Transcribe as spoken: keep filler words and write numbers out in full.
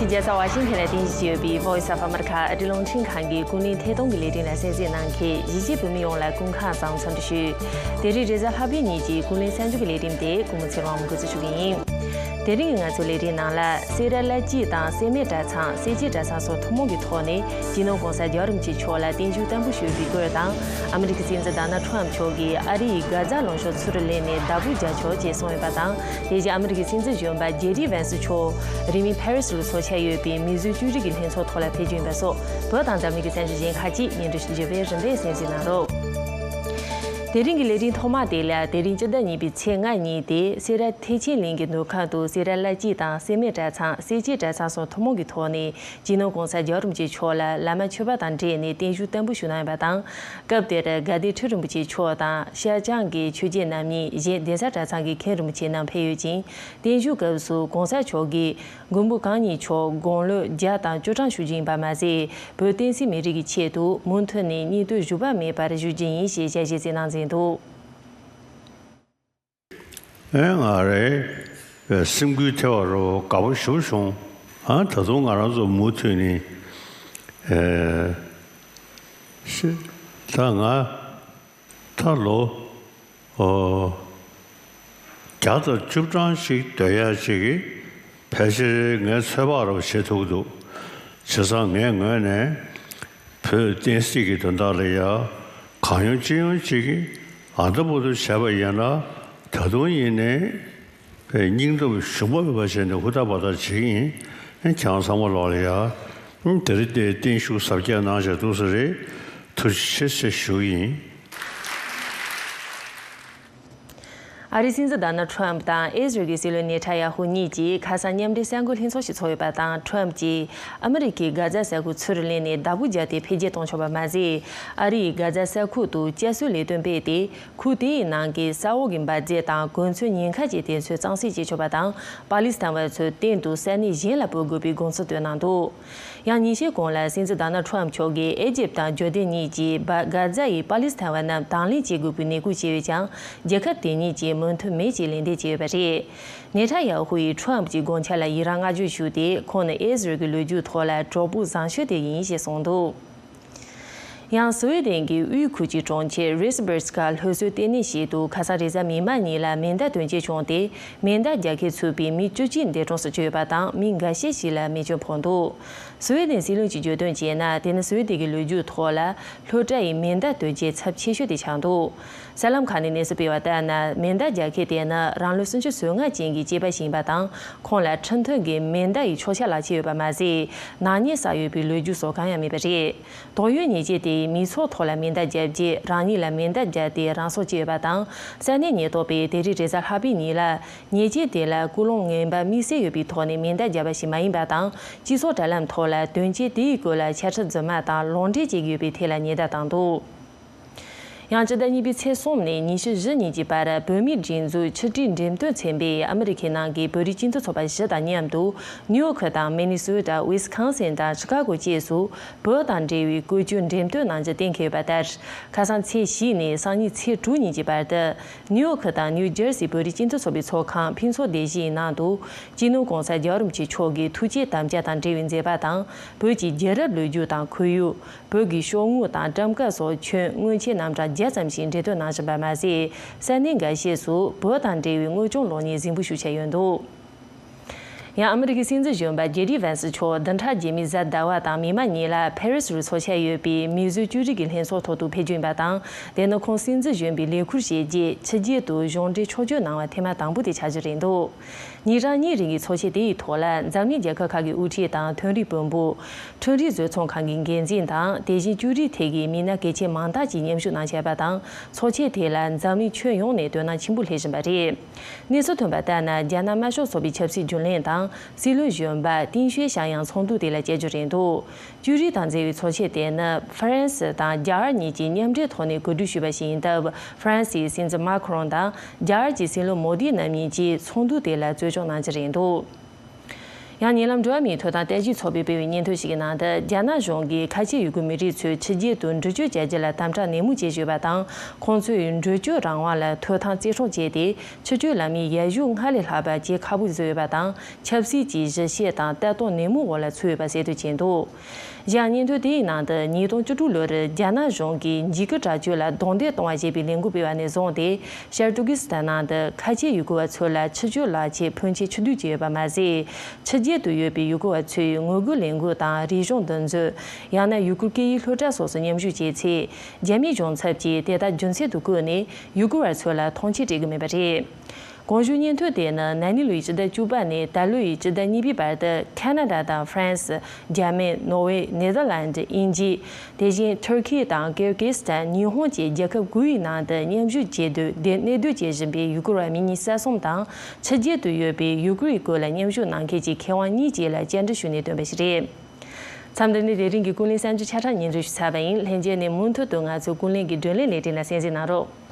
རྒྱལ་ས་ཝ་ཤིང་ཐན་ལ་རྟེན་གཞི་བྱས་ཡོད་པའི་Voice of America ཨ་རི་རླུང་འཕྲིན་ཁང་གི་ཀུན་གླེང་ཐད་གཏོང་གི་ལས་རིམ་ལ་གསན་གཟིགས་གནང་མཁན་གཞིས་བྱེས་བོད་མི་ཡོངས་ལ་སྐུ་ཁམས་བཟང་འཚམས་འདྲི་ཞུ། དེ་རིང་རེས་གཟའ་ལྷག་པའི་ཉིན་གྱི་ཀུན་གླེང་གསར་འགྱུར་གྱི་ལས་རིམ་དེ་ཀུན་མོ་ཚེ་རིང་འགོ་འཛུགས་ཞུ་གི་ཡིན། དེ་རིང་གི་ང་ཚོའི་ལས་རིམ་ནང་ལ། སེ་ར་བླ་སྤྱི་དང་སེར་སྨད་གྲྭ་ཚང་། སེར་བྱེས་གྲྭ་ཚང་སོགས་ཐུན་མོང་གི་ཐོག་ནས་སྤྱི་ནོར་༧གོང་ས་༧རྒྱལ་བ་རིན་པོ་ཆེ་མཆོག་ལ་བརྟན་བཞུགས་བརྟན་པོ་ཞུས་པའི་སྐོར་དང་། ཨ་མི་རི་ཀའི་སྲིད་འཛིན་ཌོ་ནལ་ཊམ་མཆོག་གིས་ཨ་རི་ཡི་གྷ་ཛ་ལངས་ཕྱོགས་ཚུར་ལེན་ནས་བདག་པོ་རྒྱག་ཆོག་ཅེས་གསུངས་ཡོད་པ་དང་། དེ་བཞིན་ཨ་མི་རི་ཀའི་སྲིད་འཛིན་གཞོན་པ་ཇེ་ཌི་ཝན་སི་མཆོག་རིང་མིན་ཕ་རི་སི་ལ་ཚོགས་འཆར་ཡོད་པའི་མིས་བཟོས་ཅོ་རི་གི་ལྷན་ཚོགས་ཐོག་ལ་ཕེབས་རྒྱུ་ཡིན་པ་སོགས། བོད་དང་འཛམ་གླིང་གི་གསར་འགྱུར་གཞན་ཁག་ཅིག་སྙན་སྒྲོན་ཞུ་རྒྱུ་བས་རིམ་པས་གསན་གཟིགས་གནང་རོགས། དེ་རིང་གི་ལས་རིམ་ཐོག་མ་དེ་ལ། དེ་རིང་སྤྱི་ཟླ་གཉིས་པའི་ཚེས་ལྔ་ཉིན་ཏེ། སེ་ར་ཐེག་ཆེན་གླིང་གི་མདོ་ཁམས་དུ་སེ་ར་བླ་སྤྱི་དང་སེར་སྨད་གྲྭ་ཚང་། སེར་བྱེས་གྲྭ་ཚང་སོགས་ཐུན་མོང་གི་ཐོག་ནས་སྤྱི་ནོར་༧གོང་ས་༧རྒྱལ་བ་རིན་པོ་ཆེ་མཆོག་ལ་བླ་མ་མཆོད་པ་དང་འབྲེལ་ནས་བརྟན་བཞུགས་བརྟན་པོ་ཞུ་གནང་ཡོད་པ་དང་། སྐབས་དེར་དགའ་ལྡན་ཁྲི་རིན་པོ་ཆེ་མཆོག་དང་། ཤར་བྱང་གི་ཆོས་རྗེ་རྣམ་གཉིས། གཞན་གདན་ས་གྲྭ་ཚང་གི་མཁན་རིན་པོ་ཆེ་རྣམས་ཕེབས་ཡོད་ཅིང་། བརྟན་བཞུགས་སྐབས་སུ་༧གོང་ས་མཆོག་གིས་མགོན་པོ་གང་ཉིད་མཆོག་དགུང་ལོ་བརྒྱ་དང་བཅུ་གྲངས་བཞུགས་རྒྱུ་ཡིན་པ་མ་ཟད། བོད་བསྟན་སྲིད་མི་རིགས་ཀྱི་ཆེད་དུ་མུ་མཐུད་ནས་སྙིགས་དུས་བཞུགས་པ་མེད་པར་བཞུགས་རྒྱུ་ཡིན་ཞེས་ཞལ་བཞེས་གནང་མཛད་འདུག། ཨེ་ང་རེ། སེམས་འགུལ་ཐེབས་པ་རོ་དགའ་པོ་ཞུ་བྱུང་། ཨ་ད་དུང་ང་རང་ཚོ་མུ་མཐུད་ནས། ཨེ། ཤི། ད་ང་། ད་ལོ། ཨོ། བརྒྱ་དང་བཅུ་གྲངས་ཤིག་སྡོད་ཡ་ཅིག་གིས་ཕལ་ཆེར་ངའི་ཚོད་དཔག་རོ་བྱེད་ཐུབ་འདུག། བྱས་ཙང་ངའི་ངོས་ནས་བོད་བསྟན་སྲིད་ཀྱི་དོན་དག་ལ་ཡ་གང་ཡོང་ཅི་ཡོང་ཅིག་གིས་ཨ་འདྲ་པོ་དུ་བྱས་པ་ཡིན་ན། ད་དུང་ཡིན་ནའི་སྙིང་སྟོབས་ཞུམ་པ་མེད་པ་བྱས་ནས་ཧུར་ཐག་འབད་ཐག་བྱེད་ཀྱི་ཡིན། ཁྱེད་རང་ཚང་མ་ལོག་ལ་ཡ། དེ་རིང་དེ་བརྟན་བཞུགས་གཟབ་རྒྱས་གནང་བྱས་འདུག་ས་རེད། ཐུགས་རྗེ་ཆེ་ཞེས་ཞུ་གི་ཡིན། ཨ་རིའི་སྲིད་འཛིན་ཌོ་ནལ་ཊམ་དང་ཨི་ཟི་རལ་གྱི་སྲིད་བློན་ནེ་ཐན་ཡ་ཧུ་གཉིས་ཀྱིས་ཁ་སང་མཉམ་འབྲེལ་གསར་འགོད་ལྷན་ཚོགས་ཤིག་ཚོགས་ཡོད་པ་དང་། ཊམ་གྱིས་ཨ་མི་རི་ཀས་གྷ་ཛ་ས་ཁུལ་ཚུར་ལེན་ནས་བདག་པོ་བརྒྱབ་སྟེ་འཕེལ་རྒྱས་གཏོང་ཆོག་པ་མ་ཟད། ཨ་རི་ཡིས་གྷ་ཛ་ས་ཁུལ་དུ་བསྐྱར་གསོའི་ལས་དོན་སྤེལ་ཏེ། ཁུལ་དེའི་ནང་གི་ས་འོག་གི་འབར་རྫས་དང་གོ་མཚོན་ཉེན་ཁ་ཅན་དེ་ཚོ་གཙང་སེལ་བྱེད་ཆོག་པ་དང་། པ་ལི་སི་ཐན་བ་ཚོ་གཏན་དུ་ས་གནས་གཞན་ལ་སྤོ་དགོས་པའི་དགོངས་ཚུལ་བཏོན་གནང་འདུག། ཡང་ཉིན་ཤས་གོང་ལ་སྲིད་འཛིན་ཌོ་ནལ་ཊམ་མཆོག་གིས་ཨེ་ཇིབ་དང་ཇོར་ཌན་གཉིས་ཀྱིས་གྷ་ཛ་ཡི་པ་ལི་སི་ཐན་བ་རྣམས་དང་ལེན་བྱེད་དགོས་པའི་ནན་སྐུལ་བྱས་ཡོད་ཀྱང་། རྒྱལ་ཁབ་དེ་གཉིས་ཀྱིས་མོས་མཐུན་མེད་ཅེས་ལན་འདེབས་བྱས་ཡོད་པ་རེད། ནེ་ཐན་ཡ་ཧུ་ཡིས་ཊམ་གྱི་དགོངས་འཆར་ལ་ཡི་རང་བསྔགས་བརྗོད་ཞུས་ཏེ། ཁོང་ནི་ཨི་ཟི་རལ་གྱི་ལོ་རྒྱུས་ཐོག་ལ་གྲོགས་པོ་བཟང་ཤོས་དེ་ཡིན་ཞེས་གསུངས་འདུག། ཡང་སི་ཝེ་ཌེན་གྱི་དབུས་ཁུལ་གྱི་གྲོང་ཁྱེར་རི་སི་བྷར་སི་ཀ་སློབ་གསོའི་ལྟེ་གནས་ཤིག་ཏུ་ཁ་སང་རེས་གཟའ་མིག་དམར་ཉིན་ལ་མེ་མདའ་ཐོན་སྐྱེད་བྱུང་སྟེ། མེ་མདའ་རྒྱག་མཁན་ཚུད་པའི་མི་བཅུ་གཅིག་འདས་གྲོངས་སུ་གྱུར་ཡོད་པ་དང་། མི་འགའ་ཤས་ཤིག་ལ་རྨས་སྐྱོན་ཕོག་འདུག། སི་ཝེ་ཌེན་སྲིད་བློན་གྱིས་བརྗོད་དོན་བྱས་ན། དེ་ནི་སི་ཝེ་ཌེན་གྱི་ལོ་རྒྱུས་ཐོག་ལ་སློབ་གྲྭ་ཡི་མེ་མདའ་ཐོན་སྐྱེད་ཚབས་ཆེ་ཤོས་དེ་ཆགས་འདུག། གསར་ལམ་ཁག་ནས་གནས་ཚུལ་སྤེལ་བ་ལྟར་ན། མེ་མདའ་རྒྱག་མཁན་དེ་ནི་རང་ལོ་སུམ་ཅུ་སོ་ལྔ་ཅན་གྱི་སྐྱེས་པ་ཞིག་ཡིན་པ་དང་། ཁོང་ལ་འཕྲིན་ཐུང་གི་མེ་མདའ་ཡི་ཆོག་ཆ་ལག་ཁྱེར་ཡོད་པ་མ་ཟད། ནག་ཉེས་བསགས་ཡོད་པའི་ལོ་རྒྱུས་སོགས་གང་ཡང་མེད་པ་རེད། ཏོག་དབྱིབས་ཉེས་ཅན་དེས་མི་ཚོགས་ཐོག་ལ་མེ་མདའ་བརྒྱབ་རྗེས། རང་ཉིད་ལ་མེ་མདའ་བརྒྱབ་སྟེ་རང་སྲོག་བཅད་ཡོད་པ་དང་། ས་གནས་ཉེན་རྟོག་པས་དེ་རིང་རེས་གཟའ་ལྷག་པའི་ཉིན་ལ། ཉེས་ཅན་དེ་ལ་ཀུན་སློང་ངན་པ་དམིགས་བསལ་ཡོད་པའི་ཐོག་ནས་མེ་མདའ་བརྒྱབ་པ་ཞིག་མ་ཡིན་པ་དང་། སྤྱི་ཚོགས་དྲ་ལམ་ཐོག་ལ་དོན་རྐྱེན་དེའི་སྐོར་ལ་འཆད་ཁྲིད་རྫུན་མ་དང་ལོག་འགྲེལ་བྱེད་ཀྱི་ཡོད་པའི་ཐད་ལ་ཉེན་བརྡ་བཏང་འདུག། ཡང་སྤྱི་ཟླ་གཉིས་པའི་ཚེས་གསུམ་ནས་ཉི་ཤུ་བཞི་ཉིན་གྱི་བར། བོད་མིའི་སྒྲིག་འཛུགས་ཕྱི་དྲིལ་འགྲེམས་སྟོན་ཚན་པས་ཨ་མི་རི་ཁའི་ནང་གི་བོད་རིགས་སྤྱི་མཐུན་ཚོགས་པ་བཞི་དང་མཉམ་དུ། ནིའུ་ཡོག་དང་མི་ནི་སོ་ཊ། ཝི་སི་ཁོན་སིན་དང་ཤི་ཀ་གོ་བཅས་སུ་བོད་དང་འབྲེལ་བའི་བཀོལ་སྤྱོད་འགྲེམས་སྟོན་གནང་རྒྱུ་གཏན་འཁེལ་ཡོད་པ་ལྟར། ཁ་སང་ཚེས་བཞི་ནས་སང་ཉིན་ཚེས་དྲུག་ཉིན་གྱི་བར་དུ། ནིའུ་ཡོག་དང་ནིའུ་ཇར་སི་བོད་རིགས་སྤྱི་མཐུན་ཚོགས་པའི་ཚོགས་ཁང་ཕུན་ཚོགས་སྡེ་བཞིའི་ནང་དུ། སྤྱི་ནོར་༧གོང་ས་༧རྒྱལ་བ་རིན་པོ་ཆེ་མཆོག་གི་ཐུགས་བསྐྱེད་དམ་བཅའ་དང་འབྲེལ་བའི་མཛད་པ་དང་། བོད་ཀྱི་རྒྱལ་རབས་ལོ་རྒྱུས་དང་ཁོར་ཡུག་བོད་ཀྱི་ཤོག་ངོས་དང་ཊམ་ཀ་སོགས་ཁྱོན་དངོས་ཆས་རྣམ་གྲངས་བརྒྱ་ཙམ་ཞིག་འགྲེམས་སྟོན་གནང་བཞིན་པ་མ་ཟད། ས་གནས་འགའ་ཤས་སུ་བོད་དང་འབྲེལ་བའི་དངོས་བྱུང་གློག་བརྙན་གཟིགས་འབུལ་ཞུ་འཆར་ཡོད་འདུག། ཡང་ཨ་མི་རི་ཀའི་སྲིད་འཛིན་གཞོན་པ་ཇེ་ཌི་ཝན་སི་མཆོག་བདུན་ཕྲག་རྗེས་མའི་གཟའ་ཟླ་བ་དང་མིག་དམར་ཉིན་ལ་ཕ་རི་སི་རུ་ཚོགས་འཆར་ཡོད་པའི་མིས་བཟོས་ཅོ་རི་གི་ལྷན་ཚོགས་ཐོག་ཏུ་ཕེབས་རྒྱུ་ཡིན་པ་དང་། དེ་ནི་ཁོང་སྲིད་འཛིན་གཞོན་པའི་ལས་ཁུར་བཞེས་རྗེས་ཕྱི་རྒྱལ་དུ་གཞུང་འབྲེལ་ཕྱོགས་བསྐྱོད་གནང་བ་ཐེངས་མ་དང་པོ་དེ་ཆགས་རྒྱུ་རེད་འདུག། ཉིན་གྲངས་གཉིས་རིང་གི་ཚོགས་ཆེན་དེའི་ཐོག་ལ། འཛམ་གླིང་རྒྱལ་ཁབ་ཁག་གི་དབུ་ཁྲིད་དང་ཐོན་རིགས་དཔོན་པོ། འཕྲུལ་རིག་བཟོ་ཚོང་ཁང་གི་འགན་འཛིན་དང་། དེ་བཞིན་ཅོ་རིའི་ཐད་ཀྱི་མི་སྣ་གལ་ཆེན་མང་དག་ཅིག་མཉམ་ཞུགས་གནང་བཞིན་པ་དང་། ཚོགས་ཆེན་དེ་ལ་འཛམ་གླིང་ཁྱོན་ཡོངས་ནས་དོ་སྣང་ཆེན་པོ་སླེབས་བཞིན་པ་རེད། གནས་ཚུལ་ཐོན་པ་ལྟར་ན། རྒྱ་ནག་དམར་ཤོག་ཚོགས་པའི་ཆབ་སྲིད་རྒྱུན་ལས་དང་། སྲིད་བློན་གཞོན་པ་ཏིན་ཤུའེ་ཞང་ཡང་ཚོགས་འདུ་དེ་ལ་བཅར་རྒྱུ་རེད་འདུག། ཅོ་རི་དང་འབྲེལ་བའི་ཚོགས་ཆེན་དེ་ནི་ཧྥ་རན་སི་དང་རྒྱ་གར་གཉིས་ཀྱིས་མཉམ་འབྲེལ་ཐོག་ནས་གོ་སྒྲིག་ཞུས་པ་ཞིག་ཡིན་སྟབས། ཧྥ་རན་སིའི་སྲིད་འཛིན་མཱ་ཁི་རོང་དང་རྒྱ་གར་གྱི་སྲིད་བློན་མོ་དི་རྣམ་གཉིས་ཀྱིས་ཚོགས་འདུ་དེ་ལ་གཙོ་སྐྱོང་གནང་རྒྱུ་རེད་འདུག། ཡང་ཉེ་ལམ་འགྲོ་བ་མིའི་ཐོབ་ཐང་རྟེན་གཞི་ཚོགས་པས་སྤེལ་བའི་སྙན་ཐོ་ཞིག་གི་ནང་དུ། རྒྱ་ནག་གཞུང་གིས་ཁ་ཆེ་ཡུ་གུར་མི་རིགས་ཚོས་ཕྱི་རྒྱལ་དུ་འགྲུལ་སྐྱོད་བྱ་རྒྱུ་ལ་དམ་དྲག་ནན་མོ་བྱེད་བཞིན་ཡོད་པ་དང་། ཁོང་ཚོས་འགྲུལ་སྐྱོད་རང་དབང་ལ་ཐོབ་ཐང་བརྩི་སྲུང་བྱས་ཏེ། ཕྱི་སྐྱོད་ལམ་ཡིག་ཡར་ཞུ་སྔར་ལས་ལྷག་པ་བྱེད་ཁག་པོ་བཟོས་ཡོད་པ་དང་། ཆབ་སྲིད་ཀྱི་གཞི་བྱེས་དང་ལྟ་སྟངས་ནན་མོའི་འོག་ལ་ཚུད་ཡོད་པ་གསལ་སྟོན་བྱས་འདུག། གཞན། སྙན་ཐོ་དེའི་ནང་དུ་ཉིས་སྟོང་བཅུ་དྲུག་ལོར་རྒྱ་ནག་གཞུང་གིས་འཇིགས་སྐུལ་དྲག་སྤྱོད་ལ་རྡུང་རྡེག་གཏོང་བ་ཞེས་པའི་ལས་འགུལ་སྤེལ་བ་ནས་བཟུང་སྟེ། ཤར་ཏུར་ཀི་སི་ཐན་ནང་དུ་ཁ་ཆེ་ཡུ་གུར་བ་ཚོ་ལ་ཕྱི་སྐྱོད་ལག་ཁྱེར་ཕོན་ཆེ་ཕྱིར་བསྡུ་བྱས་ཡོད་པ་མ་ཟད། ཕྱི་རྒྱལ་དུ་ཡོད་པའི་ཡུ་གུར་བ་ཚོས་ངོ་རྒོལ་ལས་འགུལ་དང་རིག་གཞུང་འདུ་འཛོམས། ཡང་ན་ཡུ་གུར་སྐད་ཡིག་སློབ་གྲྭ་སོགས་སུ་མཉམ་ཞུགས་བྱས་ཚེ། རྒྱ་མིའི་གཞུང་ཚབ་ཀྱིས་དེ་དག་རྒྱུ་མཚན་དུ་བཀོད་ནས་ཡུ་གུར་བ་ཚོ་ལ་མཐོང་ཆེན་སྤྲད་ཀྱི་མེད་པ་རེད། གོང་ཞུས་སྙན་ཐོ་དེ་ནི་ན་ནིང་ལོའི་སྤྱི་ཟླ་བཅུ་པ་ནས་ད་ལོའི་སྤྱི་ཟླ་གཉིས་པའི་བར་དུ། ཁ་ན་ཌ་དང་ཧྥ་རན་སི། འཇར་མན། ནོར་ཝེ། ནེ་ཐར་ལན་ཌི། དབྱིན་ཇི། དེ་བཞིན་ཐུར་ཁེ་དང་ཀིར་ཀིས་ཐན། ཉི་ཧོང་བཅས་རྒྱལ་ཁབ་དགུ་ཡི་ནང་དུ་མཉམ་ཞུགས་བྱེད་དུས། དེ་གནས་སྡོད་བྱེད་བཞིན་པའི་ཡུ་གུར་བ་མི་ཉིས་རྩ་གསུམ་དང་། ཕྱི་རྒྱལ་དུ་ཡོད་པའི་ཡུ་གུར་ཡི་སྐོར་ལ་མཉམ་ཞུགས་གནང་མཁན་གྱི་མཁས་དབང་གཉིས་བཅས་ལ་བཅར་འདྲི་ཞུས་ནས་བཏོན་པ་ཞིག་རེད། མཚམས་འདི་ནས་དེ་རིང་གི་ཀུན་གླེང་གསར་འགྱུར་ཆ་ཚང་སྙན་སྒྲོན་ཞུས་ཚར་བ་ཡིན། ལྷན་རྒྱས་ནས་མུ་མཐུད་དུ་ང་ཚོའི་ཀུན་གླེང་གི་བགྲོ་གླེང་ལས་རིམ་ལ་གསན་གཟིགས་གནང་རོགས།